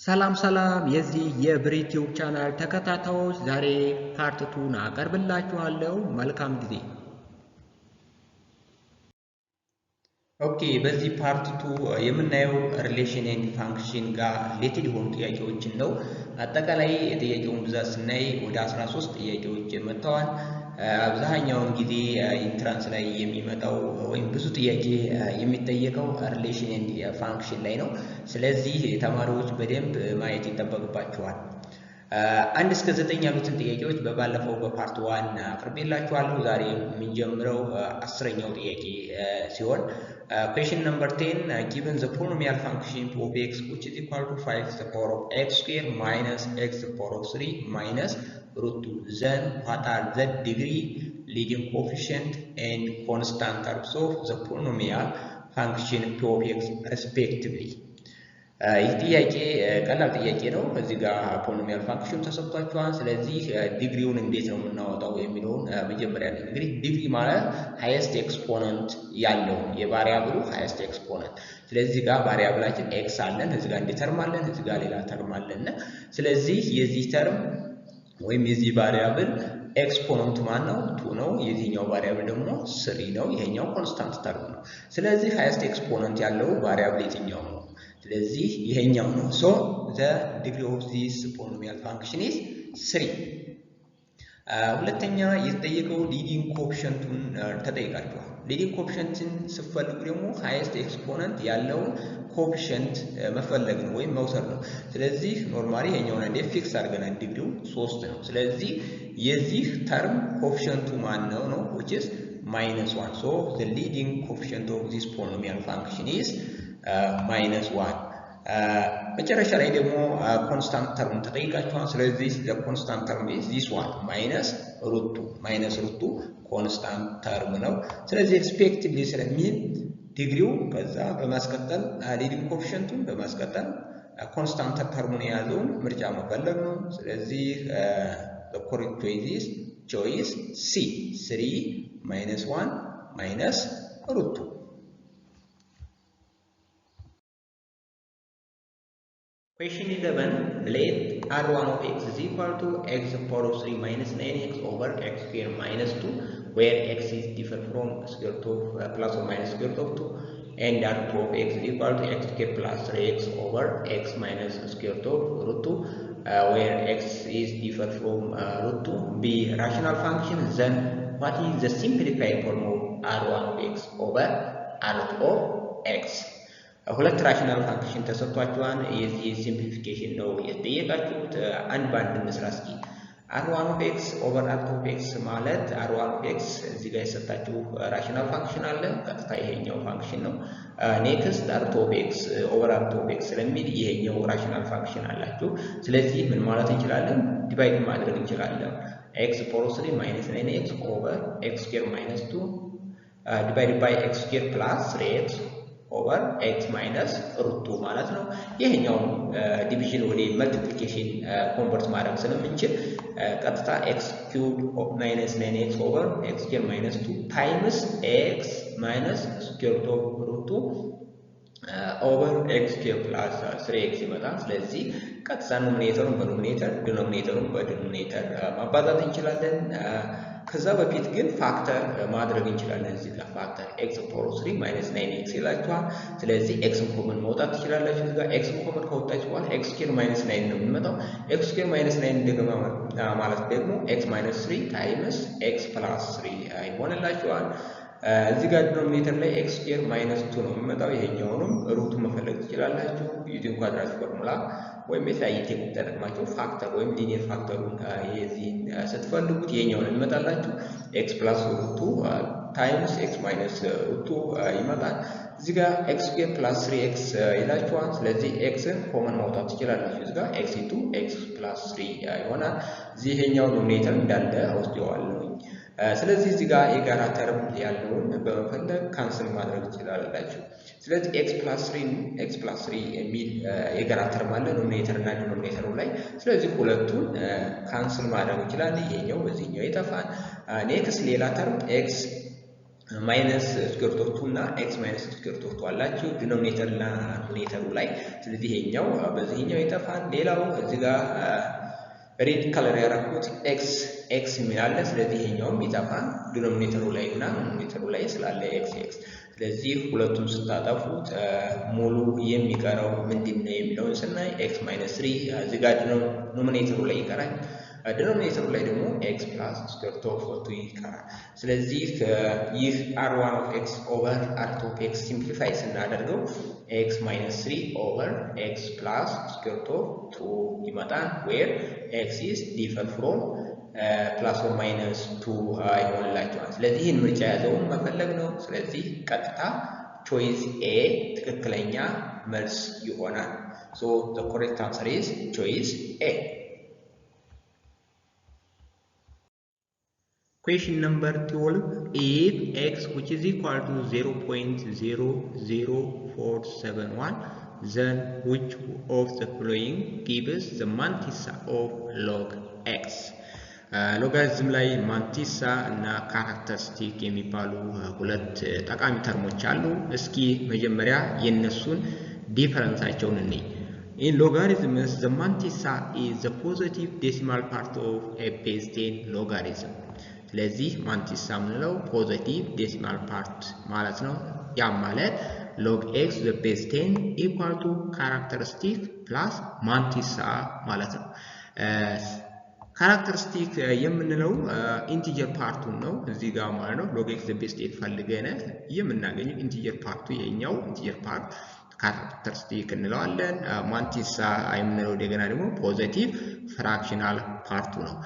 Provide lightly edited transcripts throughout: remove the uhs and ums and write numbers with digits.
ሰላም ሰላም የዚህ የብሪቲዩብ ቻናል ተከታታዮች፣ ዛሬ part two ን አቀርብላችኋለሁ። መልካም ጊዜ። Okay፣ በዚህ part two የምናየው relation and function ጋር related የሆኑ ጥያቄዎችን ነው። አጠቃላይ የጥያቄውን ብዛት ስናይ ወደ 13 ጥያቄዎች መጥተዋል። አብዛኛውን ጊዜ entrance ላይ የሚመጣው ወይም ብዙ ጥያቄ የሚጠየቀው relation and function ላይ ነው። ስለዚህ ተማሪዎች በደንብ ማየት ይጠበቅባቸዋል። 1 እስከ 9 ያሉትን ጥያቄዎች በባለፈው በ part one አቅርቤላችኋለሁ። ዛሬ የምንጀምረው 10ኛው ጥያቄ ሲሆን፣ question number 10: given the polynomial function p of x, which is equal to 5 the power of x square minus x the power of 3 minus root 2, then what are the degree, leading coefficient and constant terms of the polynomial function p of x, respectively? ይህ ጥያቄ ቀላል ጥያቄ ነው። እዚህ ጋር polynomial function ተሰጥቷችኋል። ስለዚህ ዲግሪውን እንዴት ነው የምናወጣው የሚለውን መጀመሪያ ላይ እንግዲህ ዲግሪ ማለት highest exponent ያለው የ variable ኡ highest exponent። ስለዚህ እዚህ ጋር variable ኣችን x አለን፣ እዚህ ጋር እንዲ term አለን፣ እዚህ ጋር ሌላ term አለን። ስለዚህ የዚህ term ወይም የዚህ variable exponent ኡ ማን ነው? Two ነው። የዚህኛው variable ደግሞ three ነው። ይሄኛው constant term ነው። ስለዚህ highest exponent ያለው variable የትኛው ነው? ስለዚህ ይሄኛው ነው። So the degree of this polynomial function is three። ሁለተኛ የተጠየቀው leading coefficient ኡን ተጠይቃችኋል። Leading coefficient ን ስትፈልጉ ደግሞ highest exponent ያለውን coefficient መፈለግ ነው ወይም መውሰድ ነው። ስለዚህ normally ይሄኛውን አንዴ fix አድርገናል፣ ዲግሪው ሶስት ነው። ስለዚህ የዚህ term coefficient ኡ ማን ነው ነው which is minus 1. So the leading coefficient of this polynomial function is minus 1. መጨረሻ ላይ ደግሞ constant term ተጠይቃችኋል። ስለዚህ constant term is this one, minus root two. Minus root two constant term ነው። ስለዚህ respectively ስለሚል ዲግሪው ከዛ በማስቀጠል leading coefficient ኡን በማስቀጠል constant term ኡን የያዘውን ምርጫ መፈለግ ነው። ስለዚህ correct choice is choice C, 3 minus 1 minus root 2. Question 11. Let R1 of x is equal to x power of 3 minus 9x over x square minus 2, where x is different from square root of plus or minus square root of 2, and R2 of x is equal to x square plus 3x over x minus square root of root 2, where x is different from root 2, be rational function, then what is the simplified form of R1 of x over R2 of x? ሁለት rational function ተሰጥቷችኋል። የዚህ simplification ነው የተጠየቃችሁት። አንድ በአንድ እንስራ እስኪ። R one of x over R two of x ማለት R one of x እዚህ ጋር የሰጣችሁ rational function አለ። ቀጥታ ይሄኛው function ነው። Next, R two of x over R two of x ስለሚል ይሄኛው rational function አላችሁ። ስለዚህ ምን ማለት እንችላለን? Divide ማድረግ እንችላለን። X power three minus nine x over x square minus two divide by x square plus three x over x minus root two ማለት ነው። ይሄኛውን division ወደ multiplication convert ማድረግ ስለምንችል ቀጥታ x cube minus nine x over x square minus two times x minus square root of root two over x square plus three x ይመጣል። ስለዚህ ቀጥታ numerator ኡን በ numerator፣ denominator ኡን በ denominator ማባዛት እንችላለን። ከዛ በፊት ግን factor ማድረግ እንችላለን። እዚህ ጋር factor x power three minus nine x ይላችኋል። ስለዚህ x ን common መውጣት ትችላላችሁ። እዚህ ጋር x ን common ከወጣችሁ በኋላ x square minus nine ነው የሚመጣው። x square minus nine ደግሞ ማለት ደግሞ x minus three times x plus three ይሆንላችኋል። እዚህ ጋር denominator ላይ x square minus two ነው የሚመጣው። ይሄኛውንም root ኡ መፈለግ ትችላላችሁ using quadratic formula ወይም የተለያየ technique ተጠቅማችሁ factor ወይም linear factor ኡን የዚህን ስትፈልጉት ይሄኛውን የሚመጣላችሁ x plus root two times x minus root two ይመጣል። እዚህ ጋር x square plus three x ይላችኋል። ስለዚህ x ን common ማውጣት ትችላላችሁ። እዚህ ጋር x into x plus three ይሆናል። እዚህ ይሄኛው numerator እንዳለ ወስደዋለሁኝ። ስለዚህ እዚህ ጋር የጋራ term ያለውን በመፈለግ cancel ማድረግ ትችላላችሁ። ስለዚህ x plus three, x plus three የሚል የጋራ term አለ numerator እና denominator ኡ ላይ። ስለዚህ ሁለቱን cancel ማድረግ እንችላለን። ይሄኛው በዚህኛው ይጠፋል። Next, ሌላ term x minus square root of 2 እና x minus square root of 2 አላችሁ denominator እና numerator ኡ ላይ። ስለዚህ ይሄኛው በዚህኛው ይጠፋል። ሌላው እዚህ ጋር red color ያደረኩት x x የሚል አለ። ስለዚህ ይሄኛውም ይጠፋል denominator ኡ ላይ እና numerator ኡ ላይ ስላለ x x። ስለዚህ ሁለቱም ስታጠፉት ሙሉ የሚቀረው ምንድን ነው የሚለውን ስናይ x minus 3 እዚህ ጋር numerator ኡ ላይ ይቀራል። Denominator ኡ ላይ ደግሞ x plus square root of 2 ይቀራል። ስለዚህ ይህ R one of x over R two of x simplify ስናደርገው x minus 3 over x plus square root of 2 ይመጣል። Where x is differ from plus or minus 2 ይሆንላቸዋል። ስለዚህ ይህን ምርጫ የያዘውን መፈለግ ነው። ስለዚህ ቀጥታ choice A ትክክለኛ መልስ ይሆናል። So the correct answer is choice A። Question number 12. If x which is equal to 0.00471, then which of the following gives the mantissa of log x? ሎጋሪዝም ላይ mantissa እና characteristic የሚባሉ ሁለት ጠቃሚ term ኦች አሉ። እስኪ መጀመሪያ የነሱን difference ኣቸውን እንይ። In logarithms, the mantissa is the positive decimal part of a base 10 logarithm. ስለዚህ mantissa የምንለው positive decimal part ማለት ነው። ያም ማለት log x the base 10 equal to characteristic plus mantissa ማለት ነው። Characteristic የምንለው integer part ኡን ነው እዚህ ጋር ማለት ነው። Log x the base 10 ፈልገን የምናገኘው integer part ኡ የኛው integer part characteristic እንለዋለን። Mantissa የምንለው እንደገና ደግሞ positive fractional part ኡ ነው።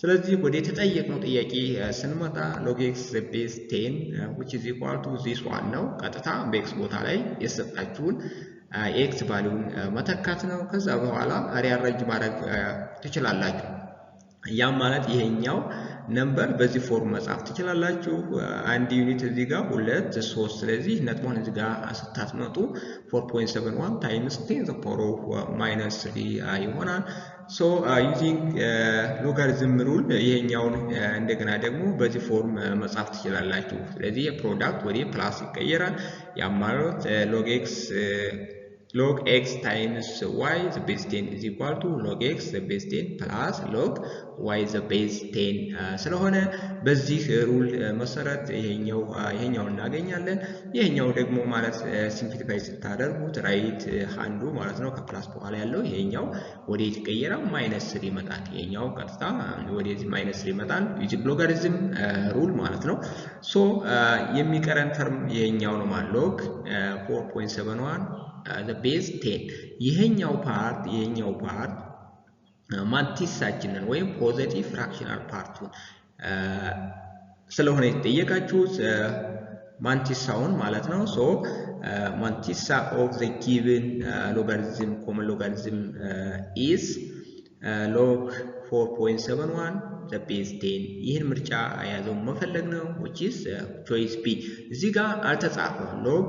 ስለዚህ ወደ የተጠየቅነው ጥያቄ ስንመጣ log x the base 10 which is equal to this one ነው። ቀጥታ በ x ቦታ ላይ የሰጣችሁን የ x value ን መተካት ነው። ከዛ በኋላ rearrange ማድረግ ትችላላችሁ። ያም ማለት ይሄኛው number በዚህ form መጻፍ ትችላላችሁ። አንድ unit እዚህ ጋር ሁለት ሶስት። ስለዚህ ነጥቧን እዚህ ጋር ስታስመጡ 4.71 times 10 the power of minus 3 ይሆናል። So using logarithm rule ይሄኛውን እንደገና ደግሞ በዚህ form መጻፍ ትችላላችሁ። ስለዚህ የ product ወደ plus ይቀየራል። ያም ማለት log x times y the base 10 is equal to log x the base 10 plus log y the base 10 ስለሆነ በዚህ rule መሰረት ይሄኛው እናገኛለን። ይሄኛው ደግሞ ማለት simplify ስታደርጉት right hand ኡ ማለት ነው ከ plus በኋላ ያለው ይሄኛው ወዴት ይቀየራል? Minus 3 ይመጣል። ይሄኛው ቀጥታ ወደዚህ minus 3 ይመጣል። Using logarithm rule ማለት ነው። So የሚቀረን term ይሄኛው ነው ማለት log 4.71 the base 10 ይሄኛው part mantissa ኣችንን ወይም positive fractional part ኡን ስለሆነ የተጠየቃችሁት mantissa ውን ማለት ነው። So mantissa of the given logarithm common logarithm is log 4.71 the base 10 ይህን ምርጫ የያዘው መፈለግ ነው which is choice B። እዚህ ጋር አልተጻፈም። Log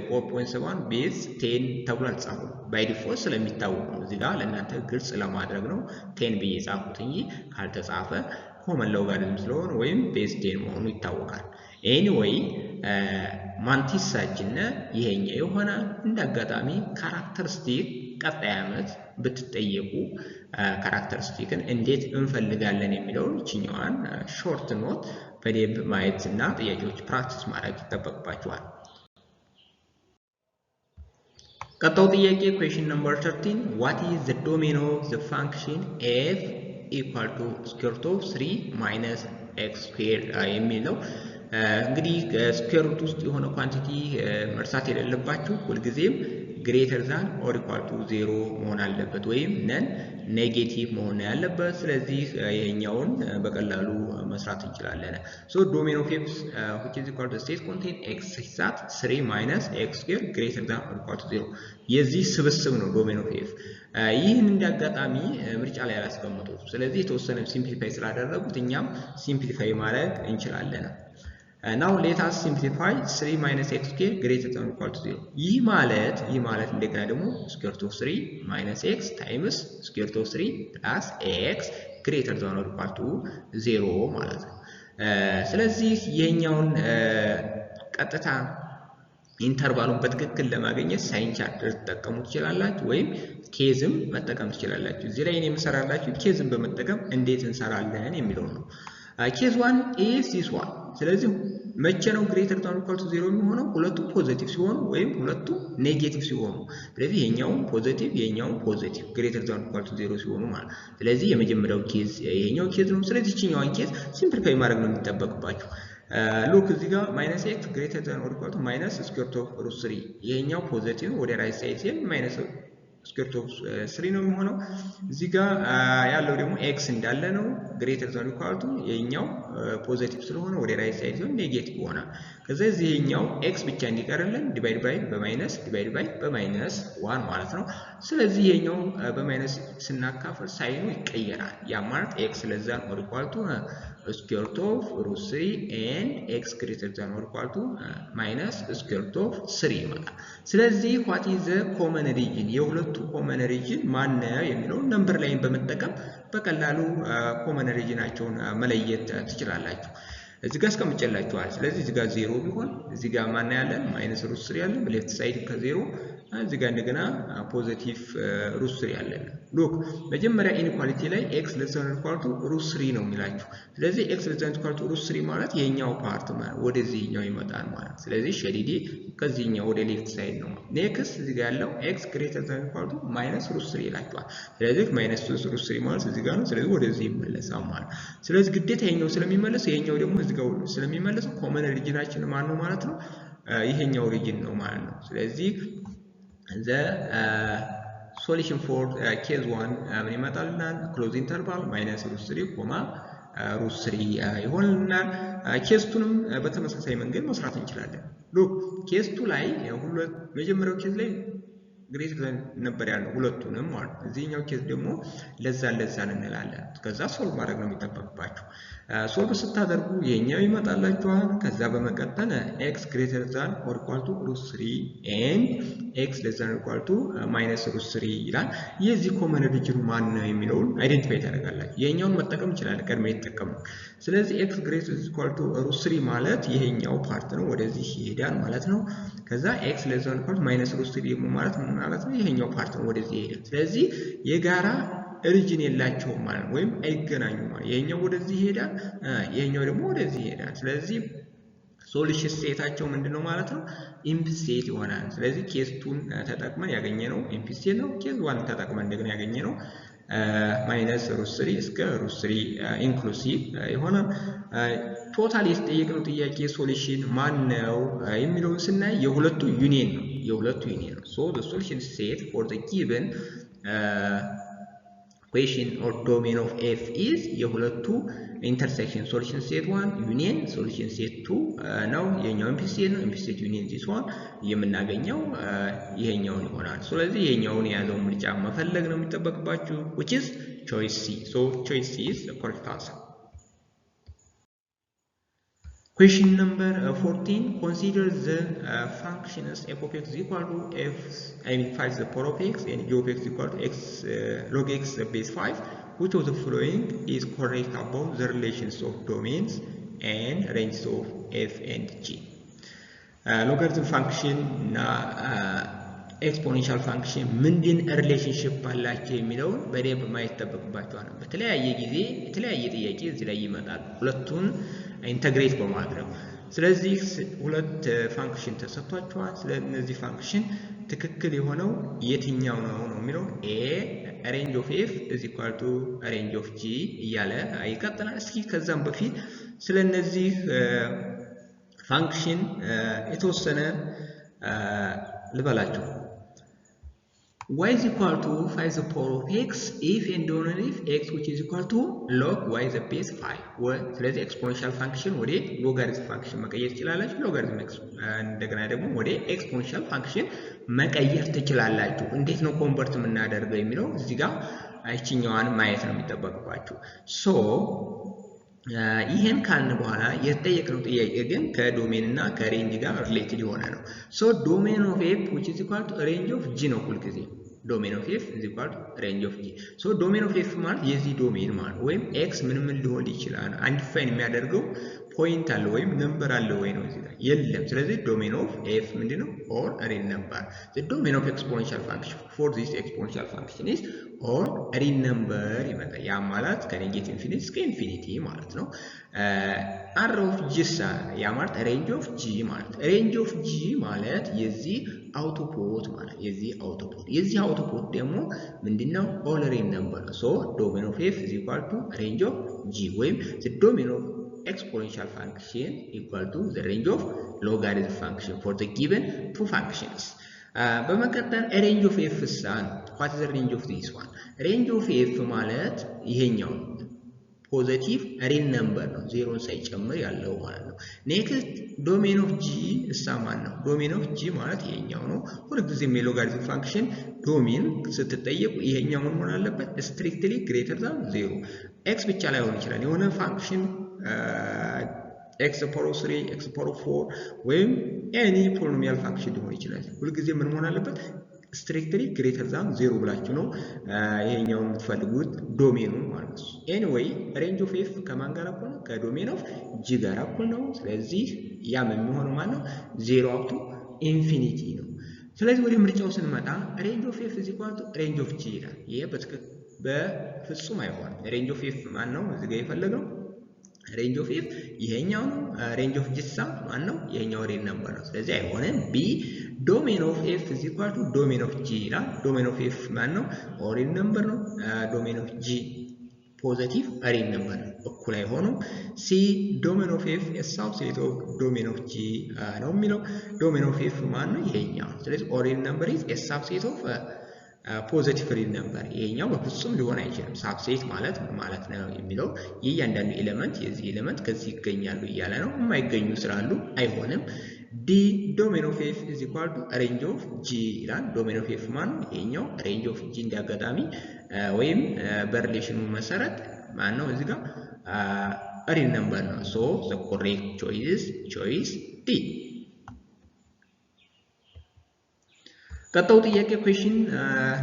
4.71 base 10 ተብሎ አልተጻፈም። By default ስለሚታወቅ ነው። እዚህ ጋር ለእናንተ ግልጽ ለማድረግ ነው 10 ብዬ የጻፉት እንጂ ካልተጻፈ common logarithm ስለሆነ ወይም base 10 መሆኑ ይታወቃል። Anyway mantissa ኣችን ይሄኛው የሆነ እንደ አጋጣሚ characteristic ቀጣይ ዓመት ብትጠየቁ characteristic ን እንዴት እንፈልጋለን የሚለውን ይችኛዋን short note በደንብ ማየት እና ጥያቄዎች practice ማድረግ ይጠበቅባችኋል። ቀጣዩ ጥያቄ question number 13. What is the domain of the function f equal to square root of 3 minus x square የሚል ነው። እንግዲህ square root ውስጥ የሆነ quantity መርሳት የሌለባችሁ ሁልጊዜም greater than or equal to 0 መሆን አለበት ወይም non negative መሆን ያለበት። ስለዚህ ይሄኛውን በቀላሉ መስራት እንችላለን። So domain of f which is equal to set contain x such that 3 minus x square greater than or equal to 0 የዚህ ስብስብ ነው domain of f። ይህን እንዳጋጣሚ ምርጫ ላይ አላስቀምጡም። ስለዚህ የተወሰነ simplify ስላደረጉት እኛም simplify ማድረግ እንችላለን። Now let us simplify 3 minus x square greater than or equal to 0። ይህ ማለት እንደገና ደግሞ square root of 3 minus x times square root of 3 plus x greater than or equal to 0 ማለት ነው። ስለዚህ ይሄኛውን ቀጥታ interval ኡን በትክክል ለማግኘት sign chart ልትጠቀሙ ትችላላችሁ፣ ወይም case ም መጠቀም ትችላላችሁ። እዚህ ላይ እኔ የምሰራላችሁ case ን በመጠቀም እንዴት እንሰራለን የሚለው ነው። Case one is this one። ስለዚህ መቼ ነው greater than equal to zero የሚሆነው? ሁለቱ positive ሲሆኑ ወይም ሁለቱ negative ሲሆኑ። ስለዚህ ይሄኛውም positive ይሄኛውም positive greater than equal to zero ሲሆኑ ማለት። ስለዚህ የመጀመሪያው case ይሄኛው case ነው። ስለዚህ ይችኛዋን case simplify ማድረግ ነው የሚጠበቅባችሁ። Look፣ እዚህ ጋር minus x greater than or equal to minus square root of root three፣ ይሄኛው positive ወደ right side ሲሄድ minus square root of three ነው የሚሆነው። እዚህ ጋር ያለው ደግሞ x እንዳለ ነው። Greater than equal to ይሄኛው positive ስለሆነ ወደ right side ሲሆን negative ይሆናል። ከዛ እዚህ ይሄኛው x ብቻ እንዲቀርልን divide by በ minus divide by በ minus one ማለት ነው። ስለዚህ ይሄኛው በ minus ስናካፍል sign ኡ ይቀየራል። ያ ማለት x less than or equal to square root of root three and x greater than or equal to minus square root of three ይመጣል። ስለዚህ what is the common region፣ የሁለቱ common region ማን ነው የሚለውን number line በመጠቀም በቀላሉ common region ኣቸውን መለየት ትችላላችሁ። እዚህ ጋር አስቀምጬላችኋል። ስለዚህ እዚህ ጋር ዜሮ ቢሆን እዚህ ጋር ማን ያለን? Minus root three ያለን በ left side ከዜሮ፣ እዚህ ጋር እንደገና positive root three ያለን። Look፣ መጀመሪያ inequality ላይ x less than equal to root three ነው የሚላችሁ። ስለዚህ x less than equal to root three ማለት ይሄኛው part ማለት ወደዚህኛው ይመጣል ማለት። ስለዚህ shaded ከዚህኛው ወደ left side ነው። Next እዚህ ጋር ያለው x greater than equal to minus root three ይላችኋል። ስለዚህ minus root three ማለት እዚህ ጋር ነው። ስለዚህ ወደዚህ ይመለሳል ማለት። ስለዚህ ግዴታ ይሄኛው ስለሚመለስ፣ ይሄኛው ደግሞ እዚህ ጋር ስለሚመለስ common region ኣችን ማን ነው ማለት ነው? ይሄኛው region ነው ማለት ነው። ስለዚህ the solution for case one ምን ይመጣልናል? Close interval minus root three comma root three ይሆንልናል። Case two ንም በተመሳሳይ መንገድ መስራት እንችላለን። Look፣ case two ላይ መጀመሪያው case ላይ greater than ነበር ያለው ሁለቱንም ማለት ነው። እዚህኛው case ደግሞ less than less than እንላለን። ከዛ solve ማድረግ ነው የሚጠበቅባችሁ። Solve ስታደርጉ ይሄኛው ይመጣላችኋል። ከዛ በመቀጠል x greater than or equal to root three and x less than equal to minus root three ይላል። የዚህ common region ኡ ማን ነው የሚለውን identify ታደርጋላችሁ። ይሄኛውን መጠቀም እንችላለን፣ ቀድሜ የተጠቀሙ። ስለዚህ x greater equal to root three ማለት ይሄኛው part ነው፣ ወደዚህ ይሄዳል ማለት ነው። ከዛ x less than equal to minus root three ደግሞ ማለት ምን ማለት ነው? ይሄኛው part ነው፣ ወደዚህ ይሄዳል። ስለዚህ የጋራ region የላቸውም ማለት ነው፣ ወይም አይገናኙም ማለት። ይሄኛው ወደዚህ ይሄዳል፣ ይሄኛው ደግሞ ወደዚህ ይሄዳል። ስለዚህ solution set ኣቸው ምንድን ነው ማለት ነው? Empty set ይሆናል። ስለዚህ case two ን ተጠቅመን ያገኘነው empty set ነው። Case one ተጠቅመን እንደገና ያገኘነው minus root three እስከ root three inclusive ይሆናል። Total የተጠየቅነው ጥያቄ solution ማን ነው የሚለውን ስናይ የሁለቱ ዩኒየን ነው። የሁለቱ ዩኒየን ነው። So the solution set for the given question or domain of f is የሁለቱ intersection፣ solution set one union solution set two ነው። ይሄኛው empty set ነው። Empty set union this one የምናገኘው ይሄኛውን ይሆናል። ስለዚህ ይሄኛውን የያዘውን ምርጫ መፈለግ ነው የሚጠበቅባችሁ፣ which is choice C. So choice C is the correct answer. Question number 14. Consider the functions f of x is equal to f, I mean 5 the power of x, and g of x equal to x log x base 5. Which of the following is correct about the relations of domains and ranges of f and g? Logarithm function እና exponential function ምንድን relationship አላቸው የሚለውን በደንብ ማየት ይጠበቅባቸዋል። በተለያየ ጊዜ የተለያየ ጥያቄ እዚህ ላይ ይመጣል፣ ሁለቱን integrate በማድረግ። ስለዚህ ሁለት function ተሰጥቷቸዋል። ስለ እነዚህ function ትክክል የሆነው የትኛው ነው ነው የሚለው። A range of f is equal to range of g እያለ ይቀጥላል። እስኪ ከዛም በፊት ስለ እነዚህ function የተወሰነ ልበላችሁ። y is equal to 5 the power of x if and only if x which is equal to log y the base 5። ስለዚህ exponential function ወደ logarithm function መቀየር ትችላላችሁ። ሎጋሪዝም እንደገና ደግሞ ወደ exponential function መቀየር ትችላላችሁ። እንዴት ነው convert የምናደርገው የሚለው እዚህ ጋር ይችኛዋን ማየት ነው የሚጠበቅባችሁ። So ይህን ካልን በኋላ የተጠየቅነው ጥያቄ ግን ከ domain እና ከ range ጋር related የሆነ ነው። So domain of f which is equal to range of g ነው ሁልጊዜ። Domain of f is equal to range of g። So domain of f ማለት የዚህ domain ማለት ወይም x ምን ምን ሊሆን ይችላል undefined የሚያደርገው Point አለ ወይም number አለ ወይ ነው እዚህ ጋር የለም። ስለዚህ domain of f ምንድነው? All real number። The domain of exponential function for this exponential function is all real number ይመጣል። ያ ማለት ከ negative infinity እስከ infinity ማለት ነው። R of g ሳ ያ ማለት range of g ማለት፣ range of g ማለት የዚህ output ማለት፣ የዚህ output ደግሞ ምንድነው? All real number። So domain of f is equal to range of g ወይም the domain of exponential function equal to the range of logarithm function for the given two functions። በመቀጠል range of f ሳ ነው። What is range of this one? Range of f ማለት ይሄኛው positive real number ነው፣ ዜሮን ሳይጨምር ያለው ማለት ነው። Next, domain of g እሳ ማን ነው? Domain of g ማለት ይሄኛው ነው። ሁልጊዜም የ logarithm function domain ስትጠየቁ ይሄኛው ምን መሆን አለበት? Strictly greater than zero። x ብቻ ላይሆን ይችላል። የሆነ function x power three፣ x power four ወይም any polynomial function ሊሆን ይችላል። ሁልጊዜ ምን መሆን አለበት? Strictly greater than zero ብላችሁ ነው ይሄኛውን የምትፈልጉት domain ኑ ማለት ነው። Anyway, range of f ከማን ጋር እኩል ነው? ከ domain of g ጋር እኩል ነው። ስለዚህ ያም የሚሆነው ማለት ነው zero up to infinity ነው። ስለዚህ ወደ ምርጫው ስንመጣ range of f is equal to range of g ይላል። ይሄ በፍጹም አይሆንም። Range of f ማን ነው እዚህ ጋር የፈለገው? Range of f ይሄኛው ነው። Range of g ሳ ማን ነው? ይሄኛው real number ነው። ስለዚህ አይሆንም። B, domain of f is equal to domain of g ይላል። Domain of f ማን ነው? Real number ነው። Domain of g positive real number ነው። እኩል አይሆኑም። C, domain of f subset of domain of g ነው የሚለው። Domain of f ማን ነው? ይሄኛው። ስለዚህ all real number is a subset of positive real number። ይሄኛው በፍጹም ሊሆን አይችልም። Subset ማለት ምን ማለት ነው የሚለው የእያንዳንዱ element የዚህ element ከዚህ ይገኛሉ እያለ ነው። የማይገኙ ስላሉ አይሆንም። D, domain of f is equal to range of g ይላል። Domain of f ማን ነው? ይሄኛው። Range of g እንዲያጋጣሚ ወይም በ relation ኑ መሰረት ማን ነው? እዚህ ጋር real number ነው። So the correct choice, choice D። ቀጣዩ ጥያቄ question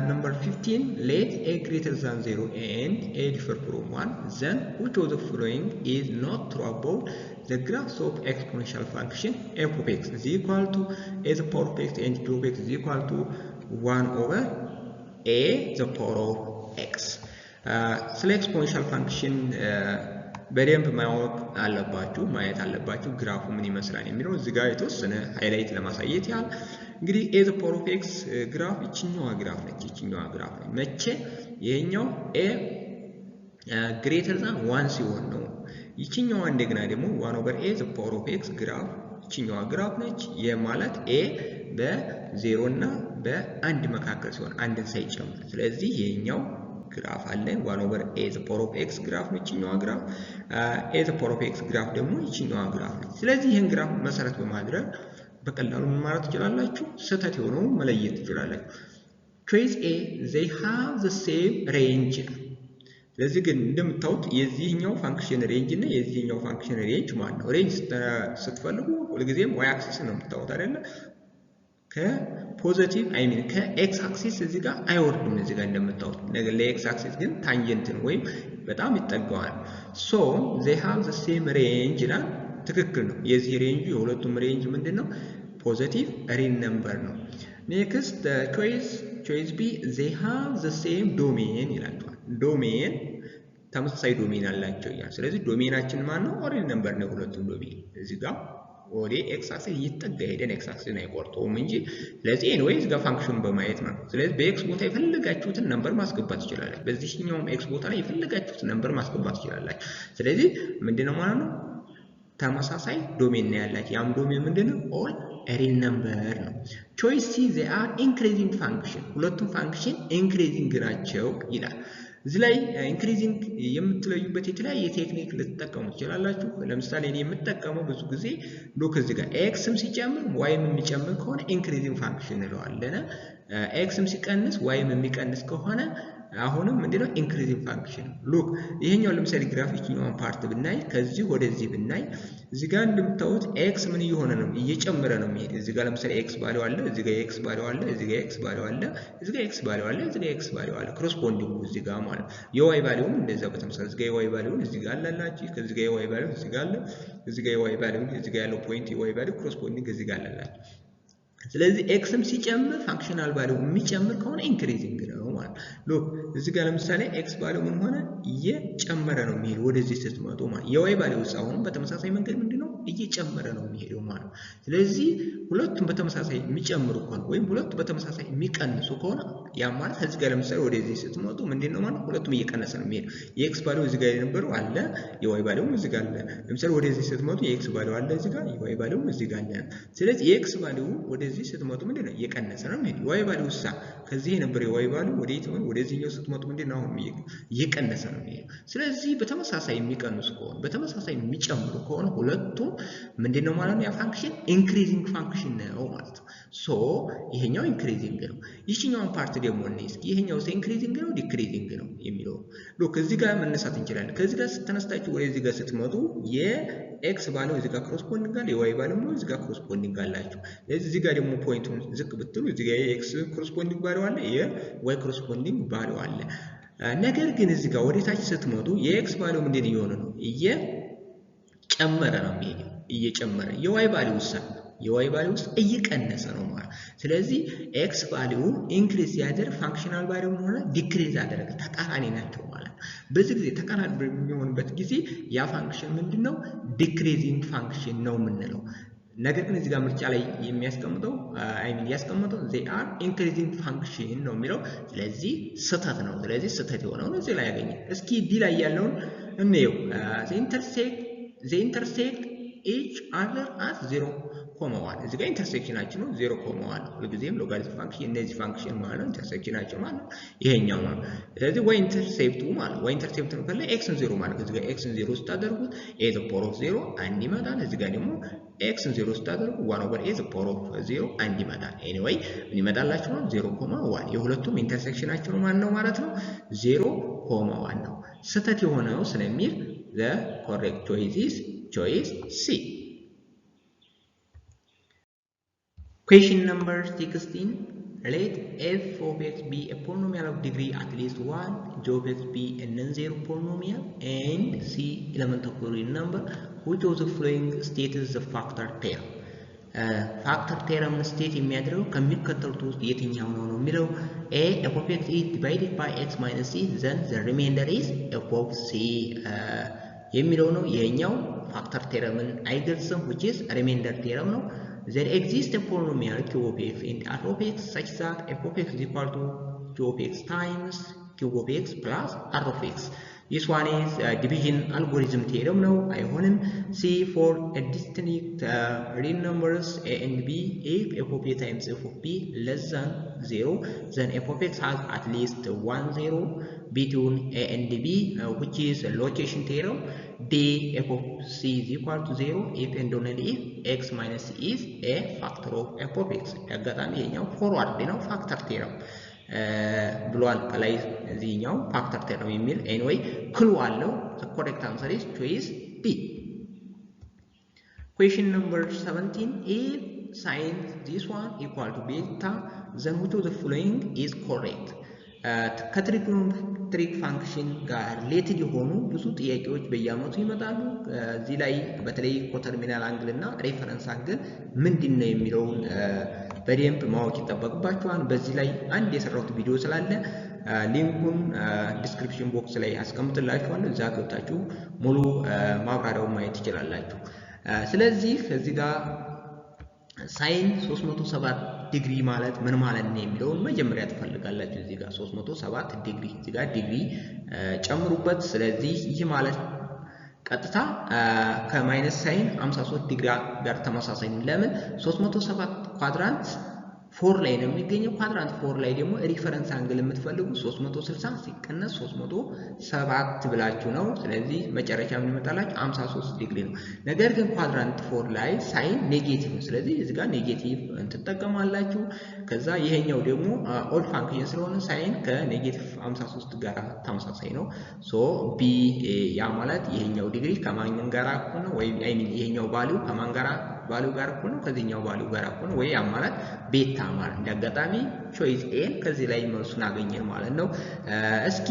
number 15: Let a greater than 0 and a differ from 1, then which of the following is not true about the graphs of exponential function f of x is equal to a the power of x and g of x is equal to 1 over a the power of x? ስለ exponential function በደንብ ማወቅ አለባችሁ፣ ማየት አለባችሁ። Graph ኡ ምን ይመስላል የሚለው እዚህ ጋር የተወሰነ highlight ለማሳየት ያህል እንግዲህ a the power of x graph ይችኛዋ graph ነች። ይችኛዋ graph ነች። መቼ? ይሄኛው a greater than one ሲሆን ነው። ይችኛዋ እንደገና ደግሞ one over a the power of x graph ይችኛዋ graph ነች። ይህ ማለት a በዜሮ እና በአንድ መካከል ሲሆን አንድን ሳይጨምር። ስለዚህ ይሄኛው graph አለን። One over a the power of x graph ነው ይችኛዋ graph። A the power of x graph ደግሞ ይችኛዋ graph ነች። ስለዚህ ይህን graph መሰረት በማድረግ በቀላሉ ምን ማለት ትችላላችሁ? ስህተት የሆነውን መለየት ትችላላችሁ። Choice A, they have the same range። ስለዚህ ግን እንደምታዩት የዚህኛው function range እና የዚህኛው function range ማለት ነው። Range ስትፈልጉ ሁልጊዜም y axis ነው የምታዩት አይደለ? ከ positive, I mean, ከ x axis እዚህ ጋር አይወርድም። እዚህ ጋር እንደምታዩት ነገር ለ x axis ግን tangent ነው ወይም በጣም ይጠጋዋል። So they have the same range ይላል። ትክክል ነው። የዚህ range ኡ የሁለቱም range ምንድን ነው? Positive real number ነው። Next choice, choice B, they have the same domain ይላቸዋል። Domain ተመሳሳይ domain አላቸው እያለ ስለዚህ domain ኣችን ማን ነው? Real number ነው የሁለቱም domain። እዚህ ጋር ወደ x axis እየተጠጋ ሄደን x axis ን አይቆርጠውም እንጂ። ስለዚህ anyway እዚህ ጋር function ኑን በማየት ነው። ስለዚህ በ x ቦታ የፈለጋችሁትን number ማስገባት ትችላላችሁ። በዚህኛውም x ቦታ ላይ የፈለጋችሁትን number ማስገባት ትችላላችሁ። ስለዚህ ምንድነው ማለት ነው? ተመሳሳይ domain ነው ያላቸው። ያም domain ምንድነው? All real number ነው። Choice C, they are increasing function፣ ሁለቱም function increasing ናቸው ይላል። እዚህ ላይ increasing የምትለዩበት የተለያየ technique ልትጠቀሙ ትችላላችሁ። ለምሳሌ እኔ የምጠቀመው ብዙ ጊዜ look እዚህ ጋር x ም ሲጨምር y ም የሚጨምር ከሆነ increasing function እንለዋለን። x ም ሲቀንስ y ም የሚቀንስ ከሆነ አሁንም ምንድነው? Increasing function። Look፣ ይሄኛው ለምሳሌ graph ይችኛውን part ብናይ፣ ከዚህ ወደዚህ ብናይ፣ እዚህ ጋር እንደምታዩት x ምን እየሆነ ነው? እየጨመረ ነው የሚሄድ። እዚህ ጋር ለምሳሌ x value አለ፣ እዚህ ጋር x value አለ፣ እዚህ ጋር x value አለ፣ እዚህ ጋር x value አለ፣ እዚህ ጋር x value አለ። Corresponding እዚህ ጋር ማለት የ y value ም እንደዛ በተመሳሳይ እዚህ ጋር የ y value እዚህ ጋር አላላችሁ፣ ከዚህ ጋር የ y value እዚህ ጋር አለ፣ እዚህ ጋር የ y value እዚህ ጋር ያለው point የ y value corresponding እዚህ ጋር አላላችሁ። ስለዚህ x ም ሲጨምር functional value የሚጨምር ከሆነ increasing ነው ማለት። Look፣ እዚህ ጋር ለምሳሌ x value ምን ሆነ? እየጨመረ ነው የሚሄድ ወደዚህ ስትመጡ ማለት። የ y value ውስጥ አሁንም በተመሳሳይ መንገድ ምንድነው? እየጨመረ ነው የሚሄደው ማለት ነው። ስለዚህ ሁለቱም በተመሳሳይ የሚጨምሩ ከሆነ ወይም ሁለቱም በተመሳሳይ የሚቀንሱ ከሆነ፣ ያ ማለት እዚህ ጋር ለምሳሌ ወደዚህ ስትመጡ ምንድነው ማለት ሁለቱም እየቀነሰ ነው የሚሄደው። የ x value እዚህ ጋር የነበረው አለ፣ የ y value ም እዚህ ጋር አለ። ለምሳሌ ወደዚህ ስትመጡ የ x value አለ እዚህ ጋር፣ የ y value ም እዚህ ጋር አለ። ስለዚህ የ x value ወደዚህ ስትመጡ ምንድነው? እየቀነሰ ነው የሚሄደው። የ y value ሳ ከዚህ የነበረው የ y value ወደ የት? ወደዚህኛው ስትመጡ ምንድነው? አሁን እየቀነሰ ነው የሚሄደው። ስለዚህ በተመሳሳይ የሚቀንሱ ከሆነ፣ በተመሳሳይ የሚጨምሩ ከሆነ ሁለቱም ምንድነው ማለት ነው? ያ function increasing function ነው ማለት ነው። So ይሄኛው increasing ነው። ይችኛውን part ደግሞ እንይ እስኪ። ይሄኛው increasing ነው decreasing ነው የሚለው፣ look፣ እዚህ ጋር መነሳት እንችላለን። ከዚህ ጋር ተነስታችሁ ወደዚህ ጋር ስትመጡ የ x value እዚህ ጋር corresponding አለ፣ የ y value ደግሞ እዚህ ጋር corresponding አላቸው። ስለዚህ እዚህ ጋር ደግሞ point ኡን ዝቅ ብትሉ እዚህ ጋር የ x corresponding value አለ፣ የ y corresponding value አለ። ነገር ግን እዚህ ጋር ወደ ታች ስትመጡ የ x value ምንድን እየሆነ ነው? እየጨመረ ነው የሚሄደው፣ እየጨመረ። የ y value ሳ? የ y value ውስጥ እየቀነሰ ነው ማለት። ስለዚህ x value increase ሲያደርግ functional value ሆነ decrease አደረገ፣ ተቃራኒ ናቸው ማለት ነው። በዚህ ጊዜ ተቃራኒ በሚሆንበት ጊዜ ያ function ምንድን ነው? Decreasing function ነው የምንለው። ነገር ግን እዚህ ጋር ምርጫ ላይ የሚያስቀምጠው፣ I mean ያስቀምጠው they are increasing function ነው የሚለው። ስለዚህ ስህተት ነው። ስለዚህ ስህተት የሆነውን እዚህ ላይ ያገኘ። እስኪ D ላይ ያለውን እንየው። They intersect each other at 0 comma 1። እዚህ ጋር intersection ኣችን ነው 0 comma 1። ሁልጊዜም logarithm function እነዚህ function ማለት ነው intersection ኣቸው ማለት ነው ይሄኛው ማለት። ስለዚህ y intercept ኡ ማለት y intercept ነው ከለ x ን ዜሮ ማለት እዚህ ጋር x ን ዜሮ ስታደርጉት a the power of zero አንድ ይመጣል። እዚህ ጋር ደግሞ x ን ዜሮ ስታደርጉ one over a the power of zero አንድ ይመጣል። Anyway ምን ይመጣላችሁ ነው? 0 comma 1። የሁለቱም intersection ኣቸው ማን ነው ማለት ነው? 0 comma 1 ነው። ስህተት የሆነው ስለሚል the correct choice is choice C። Question number 16. Let f of x be a polynomial of degree at least 1, g of x be a non-zero polynomial, and c element of real number. Which of the following states the factor theorem? Factor theorem state የሚያደርገው ከሚከተሉት ውስጥ የትኛው ነው ነው የሚለው። A, f of x is divided by x minus c, then the remainder is f of c የሚለው ነው። ይሄኛው factor theorem ን አይገልጽም፣ which is remainder theorem ነው። There exists a polynomial q of x and r of x such that f of x is equal to q of x times q of x plus r of x. This one is division algorithm theorem ነው፣ አይሆንም። C, for a distinct real numbers a and b, if f of a times f of b less than 0, then f of x has at least 1 0 between a and b, which is a location theorem. D, f of c is equal to 0 if and only if x minus c is a factor of f of x። አጋጣሚ ይሄኛው forward ነው፣ factor theorem ብሏል ከላይ። እዚህኛው factor theorem የሚል anyway clue አለው። Correct answer is choice D። Question number 17. If sin this one equal to beta, then which of the following is correct? ከ trigonometric function ጋር related የሆኑ ብዙ ጥያቄዎች በየዓመቱ ይመጣሉ። እዚህ ላይ በተለይ coterminal angle እና reference angle ምንድን ነው የሚለውን በደንብ ማወቅ ይጠበቅባችኋል። በዚህ ላይ አንድ የሰራሁት ቪዲዮ ስላለ link ኡን description box ላይ አስቀምጥላችኋለሁ። እዛ ገብታችሁ ሙሉ ማብራሪያውን ማየት ትችላላችሁ። ስለዚህ እዚህ ጋር sine 307 ዲግሪ ማለት ምን ማለት ነው የሚለውን መጀመሪያ ትፈልጋላችሁ። እዚህ ጋር 307 ዲግሪ፣ እዚህ ጋር ዲግሪ ጨምሩበት። ስለዚህ ይህ ማለት ቀጥታ ከ minus sine 53 ዲግሪ ጋር ተመሳሳይ ነው። ለምን? 307 quadrant four ላይ ነው የሚገኘው። Quadrant four ላይ ደግሞ reference angle የምትፈልጉ 360 ሲቀነስ 307 ብላችሁ ነው። ስለዚህ መጨረሻ ምን ይመጣላችሁ? 53 ዲግሪ ነው። ነገር ግን quadrant four ላይ sine negative ነው። ስለዚህ እዚህ ጋር negative ትጠቀማላችሁ። ከዛ ይሄኛው ደግሞ odd function ስለሆነ sine ከ negative 53 ጋር ተመሳሳይ ነው። So B ያ ማለት ይሄኛው ዲግሪ ከማን ጋር እኩል ነው? ወይም I mean ይሄኛው value ከማን ጋር value ጋር እኩል ነው? ከዚህኛው value ጋር እኩል ነው። ወይ ያ ማለት beta ማለት እንዳጋጣሚ choice A ን ከዚህ ላይ መልሱን አገኘን ማለት ነው። እስኪ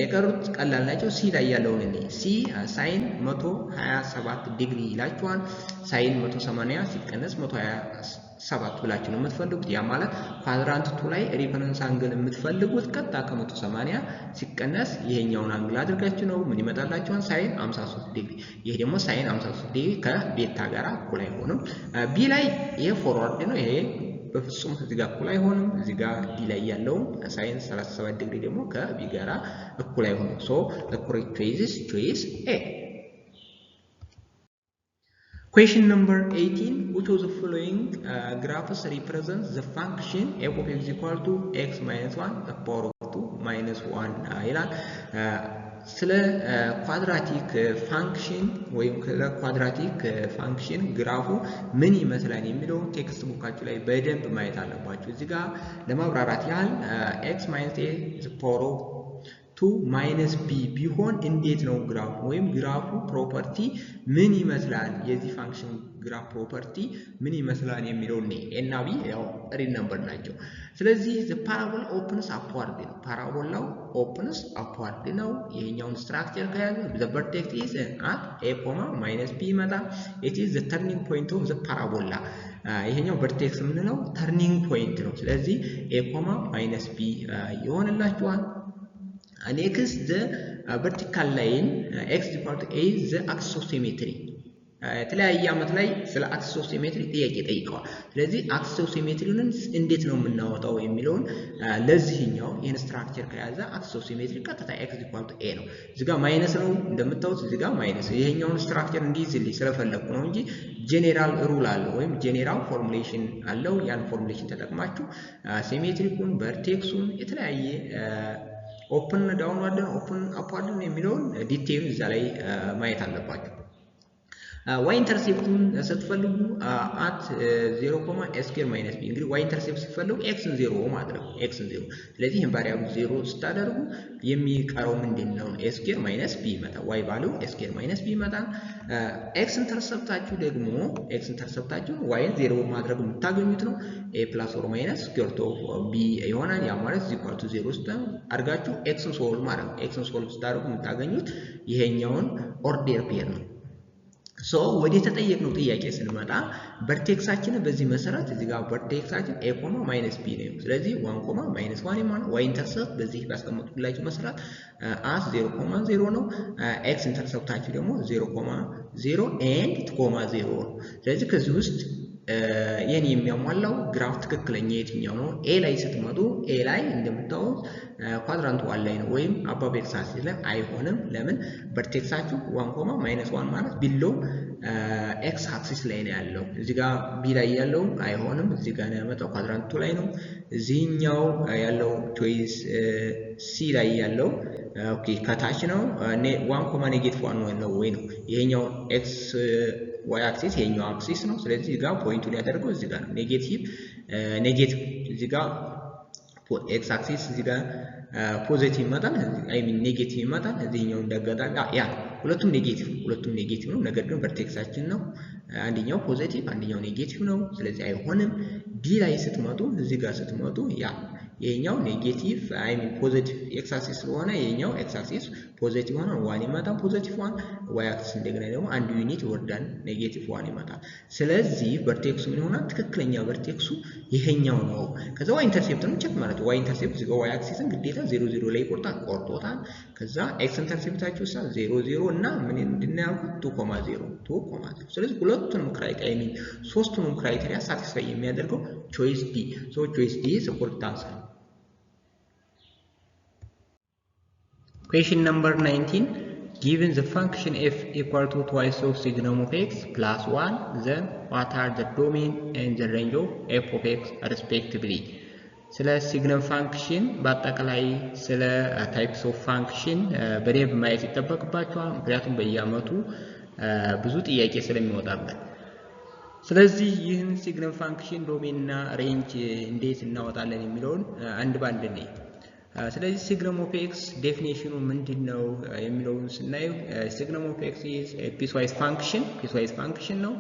የቀሩት ቀላል ናቸው። C ላይ ያለውን እኔ C sine 127 ዲግሪ ይላችኋል። Sine 180 ሲቀነስ 127 ብላችሁ ነው የምትፈልጉት። ያ ማለት quadrant two ላይ reference angle የምትፈልጉት ቀጥታ ከ180 ሲቀነስ ይሄኛውን angle አድርጋችሁ ነው። ምን ይመጣላችኋል? Sine 53 ዲግሪ። ይሄ ደግሞ sine 53 ዲግሪ ከ beta ጋር እኩል አይሆንም። B ላይ ይሄ forward ነው። ይሄ በፍጹም እዚህ ጋር እኩል አይሆንም። እዚህ ጋር D ላይ ያለው sine 37 ዲግሪ ደግሞ ከ B ጋራ እኩል አይሆንም። So the correct choice is choice A. Question number 18. Which of the following graphs represents the function f of x equal to x minus 1 the power of 2 minus 1 ይላል። ስለ quadratic function ወይም ስለ quadratic function graph ኡ ምን ይመስላል የሚለውን textbook ኣችሁ ላይ በደንብ ማየት አለባችሁ። እዚህ ጋር ለማብራራት ያህል x minus a power of two minus b ቢሆን እንዴት ነው graph ኡ ወይም graph ኡ property ምን ይመስላል፣ የዚህ function graph property ምን ይመስላል የሚለው እኔ a እና b ያው real number ናቸው። ስለዚህ parabola opens upward ነው። Parabola ው opens upward ነው። ይሄኛውን structure ከያዘ the vertex is at a comma minus b ይመጣል። It is the turning point of the parabola። ይሄኛው vertex የምንለው turning point ነው። ስለዚህ a comma minus b ይሆንላችኋል። Next, the vertical line x equal to a, the axis of symmetry። የተለያየ ዓመት ላይ ስለ axis of symmetry ጥያቄ ጠይቀዋል። ስለዚህ axis of symmetry ውን እንዴት ነው የምናወጣው የሚለውን ለዚህኛው ይህን structure ከያዘ axis of symmetry ቀጥታ x equal to a ነው። እዚህ ጋር minus ነው እንደምታዩት፣ እዚህ ጋር minus ይሄኛውን structure እንዲይዝልኝ ስለፈለግኩ ነው እንጂ general rule አለው ወይም general formulation አለው። ያን formulation ተጠቅማችሁ symmetric ኡን፣ vertex ኡን የተለያየ open downward ን open upward ን የሚለውን detail ኡ እዛ ላይ ማየት አለባችሁ። Y intercept ኡን ስትፈልጉ at 0 comma a square minus b። እንግዲህ y intercept ስትፈልጉ x ን ዜሮ ማድረግ፣ x ን ዜሮ። ስለዚህ ይህን variable zero ስታደርጉ የሚቀረው ምንድን ነው? A square minus b ይመጣል። Y value a square minus b ይመጣል። X intercept ኣችሁ ደግሞ x intercept ኣችሁ y ን zero ማድረግ የምታገኙት ነው። A plus or minus square root of b ይሆናል። ያ ማለት equal to zero ውስጥ አድርጋችሁ x ን solve ማድረግ፣ x ን solve ስታደርጉ የምታገኙት ይሄኛውን order pair ነው። So ወደ የተጠየቅነው ጥያቄ ስንመጣ vertex ኣችን በዚህ መሰረት እዚህ ጋር vertex ኣችን a comma minus b ነው። ስለዚህ one comma minus one ማለት y intercept በዚህ ባስቀመጥኩላችሁ መሰረት at 0 comma 0 ነው። X intercept ኣችሁ ደግሞ 0 comma 0 and 2 comma 0 ነው። ስለዚህ ከዚህ ውስጥ ይህን የሚያሟላው graph ትክክለኛ የትኛው ነው? A ላይ ስትመጡ A ላይ እንደምታዩት quadrant one ላይ ነው ወይም above x axis ላይ አይሆንም። ለምን? Vertex ኣችሁ one comma minus one ማለት below x axis ላይ ነው ያለው። እዚህ ጋር B ላይ ያለው አይሆንም። እዚህ ጋር ነው ያመጣው quadrant two ላይ ነው። እዚህኛው ያለው choice C ላይ ያለው okay ከታች ነው። One comma negative one ነው ወይ ነው ይሄኛው x y axis ይሄኛው axis ነው። ስለዚህ እዚህ ጋር point ኡን ያደርገው እዚህ ጋር ነው። Negative እዚህ ጋር x axis እዚህ ጋር positive ይመጣል፣ I mean negative ይመጣል። እዚህኛው እንዳጋጣሚ ያ ሁለቱም negative ነው። ነገር ግን vertex ኣችን ነው አንደኛው positive አንደኛው negative ነው። ስለዚህ አይሆንም። D ላይ ስትመጡ እዚህ ጋር ስትመጡ ያ ይሄኛው negative, I mean positive x axis ስለሆነ ይሄኛው x axis positive ሆነ one ይመጣል፣ positive one። Y axis እንደገና ደግሞ አንድ unit ይወርዳል፣ negative one ይመጣል። ስለዚህ vertex ኡ ምን ይሆናል? ትክክለኛ vertex ኡ ይሄኛው ነው። ከዛ y intercept ነው check ማለት y intercept እዚህ ጋር y axis ን ግዴታ 0 0 ላይ ይቆርጣል፣ ቆርጦታል። ከዛ x intercept ኣችሁ ሳ 0 0 እና ምን ምንድን ነው ያልኩት 2 comma 0 2 comma 0። ስለዚህ ሁለቱንም criteria, I mean ሶስቱንም criteria satisfy የሚያደርገው choice D። So choice D is correct answer. Question number 19. Given the function f equal to twice of signum of x plus 1, then what are the domain and the range of f of x respectively? ስለ signum function በአጠቃላይ ስለ types of function በደንብ ማየት ይጠበቅባቸዋል። ምክንያቱም በየዓመቱ ብዙ ጥያቄ ስለሚወጣበት። ስለዚህ ይህን signum function domain እና range እንዴት እናወጣለን የሚለውን አንድ ባንድ እንይ። ስለዚህ signum of x definition ኑ ምንድን ነው የሚለውን ስናየው signum of x is piecewise function፣ piecewise function ነው።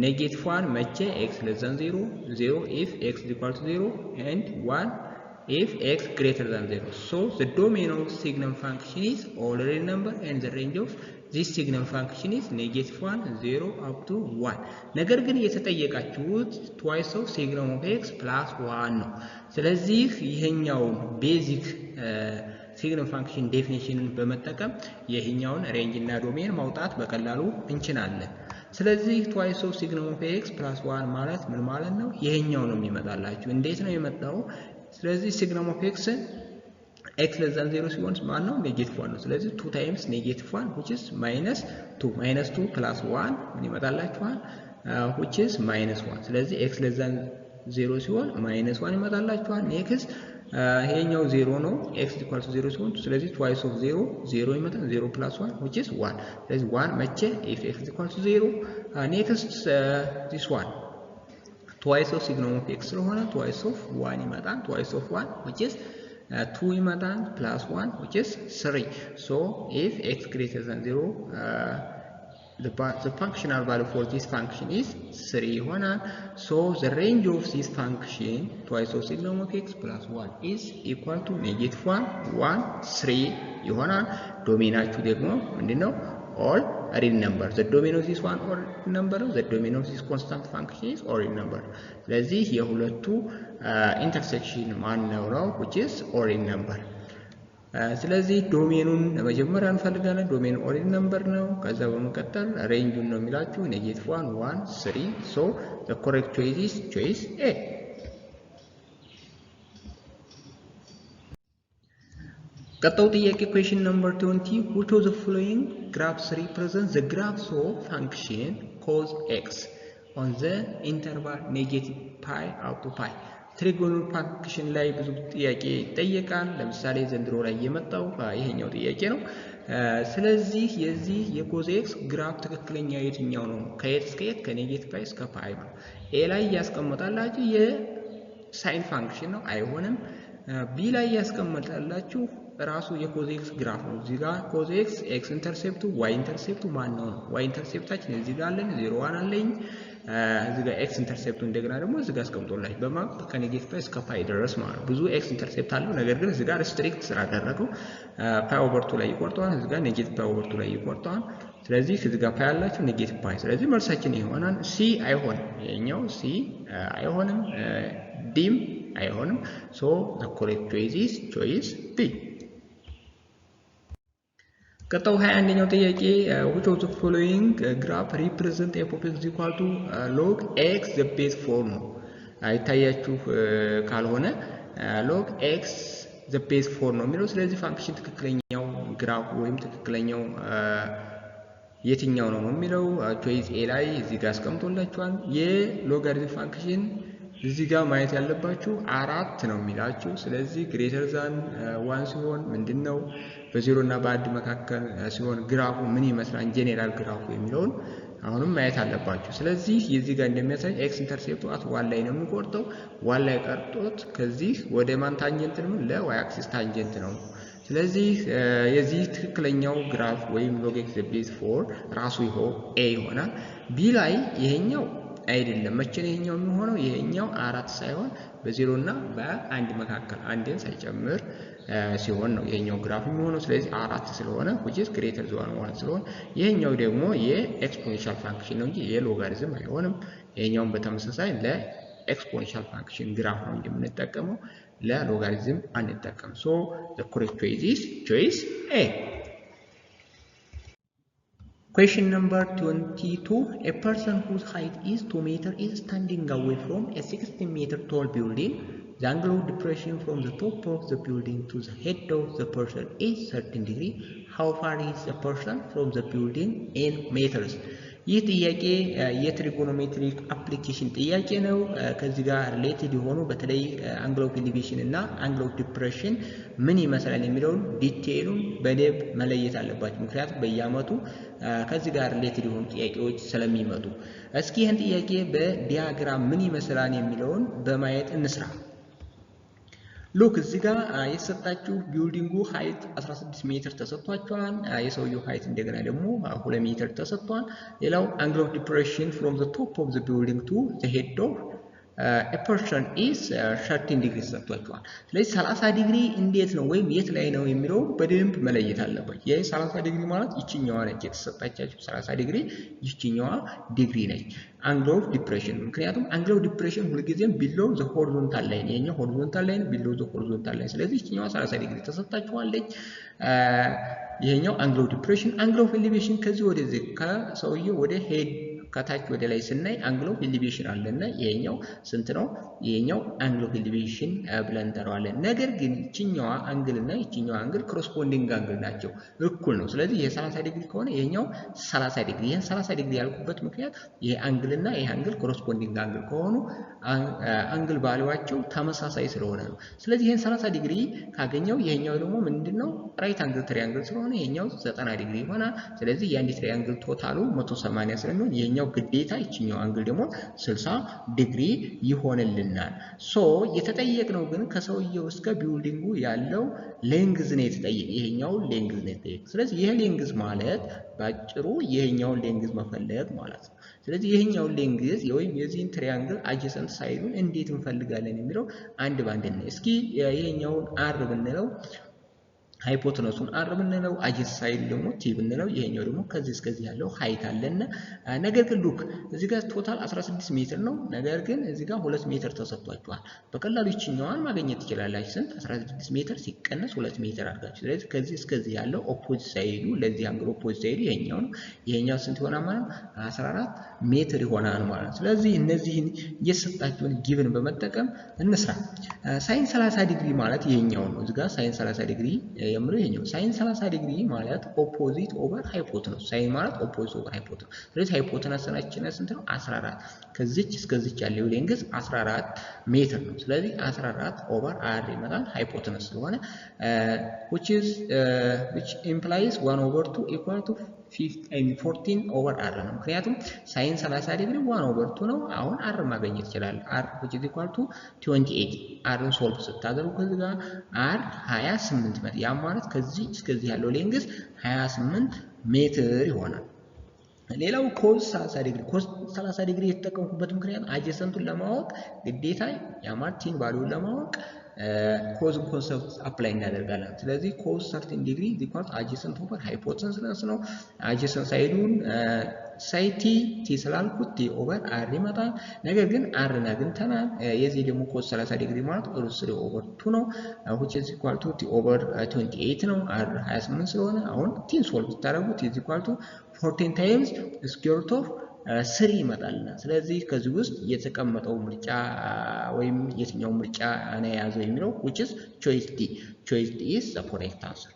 Negative one መቼ? X less than zero, zero if x equal to zero and one if x greater than zero. So the domain of signum function is all real number and the range of this signum function is negative one, zero up to one። ነገር ግን የተጠየቃችሁት twice of signum of x plus one ነው። ስለዚህ ይሄኛውን basic signum function definition ን በመጠቀም ይህኛውን range እና domain ማውጣት በቀላሉ እንችላለን። ስለዚህ twice of signum of x plus one ማለት ምን ማለት ነው? ይሄኛው ነው የሚመጣላችሁ። እንዴት ነው የመጣው? ስለዚህ signum of x, x less than zero ሲሆን ማን ነው? Negative one ነው። ስለዚህ two times negative one, which is minus two, minus two plus one ምን ይመጣላችኋል? Which is minus one። ስለዚህ x less than zero ሲሆን minus one ይመጣላችኋል። Next ይሄኛው ዜሮ ነው። X equal to zero ሲሆን ስለዚህ twice of zero, zero ይመጣል። Zero plus one, which is one። ስለዚህ one መቼ? If x equal to zero። Next, this one, twice of signum of x ስለሆነ twice of one ይመጣል። Twice of one, which is two ይመጣል፣ plus one, which is three። So if x greater than zero, the functional value for this function is 3 ይሆናል። So the range of this function, twice of signum of x plus 1, is equal to negative 1, 1, 3 ይሆናል። Domain ኣችሁ ደግሞ ምንድነው? All real number። The domain of this one, all real number። The domain of this constant function is all real number። ስለዚህ የሁለቱ intersection ማን ነው? Which is all real number። ስለዚህ domain ኑን መጀመሪያ እንፈልጋለን። Domain all real number ነው። ከዛ በመቀጠል range ኡን ነው የሚላችሁ negative one, one, three። So the correct choice is choice A። ቀጣዩ ጥያቄ question number 20: Which of the following graphs represent the graphs of function cos x on the interval negative pi up to pi? Trigono function ላይ ብዙ ጥያቄ ይጠየቃል። ለምሳሌ ዘንድሮ ላይ የመጣው ይሄኛው ጥያቄ ነው። ስለዚህ የዚህ የ cos x graph ትክክለኛ የትኛው ነው? ከየት እስከ የት? ከ negative pi እስከ pi ነው። A ላይ ያስቀመጣላችሁ የ sine function ነው፣ አይሆንም። B ላይ ያስቀመጣላችሁ ራሱ የ cos x graph ነው። እዚህ ጋር cos x, x intercept ኡ y intercept ኡ ማን ነው? Y intercept ኣችን እዚህ ጋር አለን፣ zero one አለኝ። እዚህ ጋር x intercept ኡ እንደገና ደግሞ እዚህ ጋር አስቀምጦላችሁ በማ ከ negative pi እስከ pi ድረስ ማለት ነው። ብዙ x intercept አለው። ነገር ግን እዚህ ጋር restrict ስላደረገው pi over two ላይ ይቆርጠዋል። እዚህ ጋር negative pi over two ላይ ይቆርጠዋል። ስለዚህ እዚህ ጋር pi አላችሁ፣ negative pi። ስለዚህ መልሳችን ይሆናል C አይሆንም። ይሄኛው C አይሆንም፣ D ም አይሆንም። So the correct choice is choice B። ቀጣዩ 21ኛው ጥያቄ: Which of the following graph represent f of x equal to log x the base 4 ነው። አይታያችሁ ካልሆነ log x the base 4 ነው የሚለው። ስለዚህ function ትክክለኛው graph ወይም ትክክለኛው የትኛው ነው ነው የሚለው። Choice A ላይ እዚህ ጋር አስቀምጦላችኋል። የ logarithm function እዚህ ጋር ማየት ያለባችሁ አራት ነው የሚላችሁ። ስለዚህ greater than one ሲሆን ምንድን ነው፣ በዜሮ እና በአንድ መካከል ሲሆን graph ኡ ምን ይመስላል፣ general graph ኡ የሚለውን አሁንም ማየት አለባችሁ። ስለዚህ የዚህ ጋር እንደሚያሳይ x intercept ኡ at one ላይ ነው የሚቆርጠው። One ላይ ቆርጦት ከዚህ ወደ ማን tangent ነው? ለ y axis tangent ነው። ስለዚህ የዚህ ትክክለኛው graph ወይም log x base four ራሱ ይኸው A ይሆናል። B ላይ ይሄኛው አይደለም። መቼ ነው ይሄኛው የሚሆነው? ይሄኛው አራት ሳይሆን በዜሮ እና በአንድ መካከል አንድን ሳይጨምር ሲሆን ነው ይሄኛው graph የሚሆነው። ስለዚህ አራት ስለሆነ, which is greater than one ስለሆነ ይሄኛው ደግሞ የ exponential function ነው እንጂ የሎጋሪዝም አይሆንም። ይሄኛውን በተመሳሳይ ለ exponential function graph ነው እንጂ የምንጠቀመው ለሎጋሪዝም አንጠቀም። So the correct choice is choice A። Question number 22. A person whose height is 2 meter is standing away from a 16-meter tall building. The angle of depression from the top of the building to the head of the person is 13 degree. How far is the person from the building in meters? ይህ ጥያቄ የ trigonometric application ጥያቄ ነው። ከዚህ ጋር related የሆኑ በተለይ angle of elevation እና angle of depression ምን ይመስላል የሚለውን detail ኡን በደንብ መለየት አለባችሁ። ምክንያቱም በየዓመቱ ከዚህ ጋር related የሆኑ ጥያቄዎች ስለሚመጡ፣ እስኪ ይህን ጥያቄ በ diagram ምን ይመስላል የሚለውን በማየት እንስራ። Look፣ እዚህ ጋር የተሰጣችሁ building ኡ height 16 ሜትር ተሰጥቷችኋል። የሰውየው height እንደገና ደግሞ 2 ሜትር ተሰጥቷል። ሌላው angle of depression from the top of the building to the head of a person is 13 ዲግሪ ተሰጥቷችኋል። ስለዚህ 30 ዲግሪ እንዴት ነው ወይም የት ላይ ነው የሚለው በደንብ መለየት አለበት። ይህ 30 ዲግሪ ማለት ይችኛዋ ነች የተሰጣቻችሁ 30 ዲግሪ ይችኛዋ ዲግሪ ነች። Angle of depression፣ ምክንያቱም angle of depression ሁልጊዜም below the horizontal line፣ ይሄኛው horizontal line below the horizontal line። ስለዚህ ይችኛዋ 30 ዲግሪ ተሰጥታችኋለች። ይሄኛው angle of depression። Angle of elevation ከዚህ ወደዚህ ከሰውየው ወደ head ከታች ወደ ላይ ስናይ angle of elevation አለና ይሄኛው ስንት ነው? ይሄኛው angle of elevation ብለን እንጠራዋለን። ነገር ግን ይችኛዋ angle እና ይችኛዋ angle corresponding angle ናቸው፣ እኩል ነው። ስለዚህ ይሄ 30 ዲግሪ ከሆነ ይሄኛው 30 ዲግሪ። ይሄን 30 ዲግሪ ያልኩበት ምክንያት ይሄ angle እና ይሄ angle corresponding angle ከሆኑ angle value ዋቸው ተመሳሳይ ስለሆነ ነው። ስለዚህ ይሄን 30 ዲግሪ ካገኘው ይሄኛው ደግሞ ምንድን ነው? Right angle triangle ስለሆነ ይሄኛው 90 ዲግሪ ይሆናል። ስለዚህ የአንድ triangle total ኡ 180 ስለሚሆን ይሄኛው ግዴታ ይችኛው angle ደግሞ 60 ዲግሪ ይሆንልናል። So የተጠየቅነው ግን ከሰውየው እስከ building ኡ ያለው length ነው የተጠየቅ፣ ይሄኛው length ነው የተጠየቅ። ስለዚህ ይሄ length ማለት ባጭሩ ይሄኛውን length መፈለግ ማለት ነው። ስለዚህ ይሄኛውን length ወይም የዚህን triangle adjacent side ኡን እንዴት እንፈልጋለን የሚለው አንድ ባንድ ነው። እስኪ ይሄኛውን R ብንለው፣ hypotenuse ኡን R ብንለው፣ adjacent side ደግሞ T ብንለው፣ ይሄኛው ደግሞ ከዚህ እስከዚህ ያለው height አለና፣ ነገር ግን look፣ እዚህ ጋር total 16 ሜትር ነው። ነገር ግን እዚህ ጋር 2 ሜትር ተሰጥቷችኋል። በቀላሉ ይችኛዋን ማግኘት ትችላላችሁ። ስንት? 16 ሜትር ሲቀነስ 2 ሜትር አድርጋችሁ። ስለዚህ ከዚህ እስከዚህ ያለው opposite side ኡ፣ ለዚህ angle opposite side ኡ ይሄኛው ነው። ይሄኛው ስንት ይሆናል ማለት ነው? 14 ሜትር ይሆናል ማለት ነው። ስለዚህ እነዚህን የሰጣችሁን given በመጠቀም እንስራ። Sine 30 ዲግሪ ማለት ይሄኛው ነው። እዚህ ጋር sine 30 ዲግሪ የምለው ይሄኛው sine 30 ዲግሪ ማለት opposite over hypotenuse። Sine ማለት opposite over hypotenuse። ስለዚህ hypotenuse ኣችን ስንት ነው? 14። ከዚች እስከዚች ያለው length 14 ሜትር ነው። ስለዚህ 14 over R ይመጣል hypotenuse ስለሆነ፣ which is which implies 1 over 2 equal to 14 over R ነው። ምክንያቱም sine 30 ዲግሪ 1 over 2 ነው። አሁን R ማግኘት ይችላል። R which is equal to 28። R ን solve ስታደርጉ ከዚህ ጋር R 28 ሜትር፣ ያ ማለት ከዚህ እስከዚህ ያለው length 28 ሜትር ይሆናል። ሌላው cos 30 ዲግሪ። Cos 30 ዲግሪ የተጠቀምኩበት ምክንያት adjacent ኡን ለማወቅ ግዴታ የማለት T ን value ን ለማወቅ cos ን concept apply እናደርጋለን። ስለዚህ cos 30 degree equals adjacent over hypotenuse ነው። Adjacent side ኡን say T፣ T ስላልኩት T over R ይመጣል። ነገር ግን R ን አግኝተናል። የዚህ ደግሞ cos 30 ዲግሪ ማለት root 3 over 2 ነው፣ which is equal to T over 28 ነው። R 28 ስለሆነ አሁን T ን solve ስታደርጉ T is equal to 14 times square root of three ይመጣልናል። ስለዚህ ከዚህ ውስጥ የተቀመጠው ምርጫ ወይም የትኛው ምርጫ ነው የያዘው የሚለው which is choice D። Choice D is the correct answer።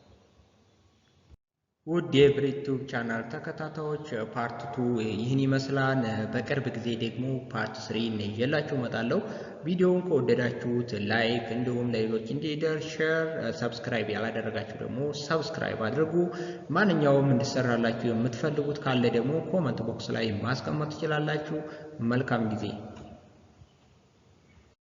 ውድ የብሬቱብ ቻናል ተከታታዮች፣ part two ይህን ይመስላል። በቅርብ ጊዜ ደግሞ part three ይዤላችሁ እመጣለሁ። ቪዲዮውን ከወደዳችሁት like፣ እንዲሁም ለሌሎች እንዲደርስ share፣ subscribe ያላደረጋችሁ ደግሞ subscribe አድርጉ። ማንኛውም እንዲሰራላችሁ የምትፈልጉት ካለ ደግሞ comment box ላይ ማስቀመጥ ትችላላችሁ። መልካም ጊዜ።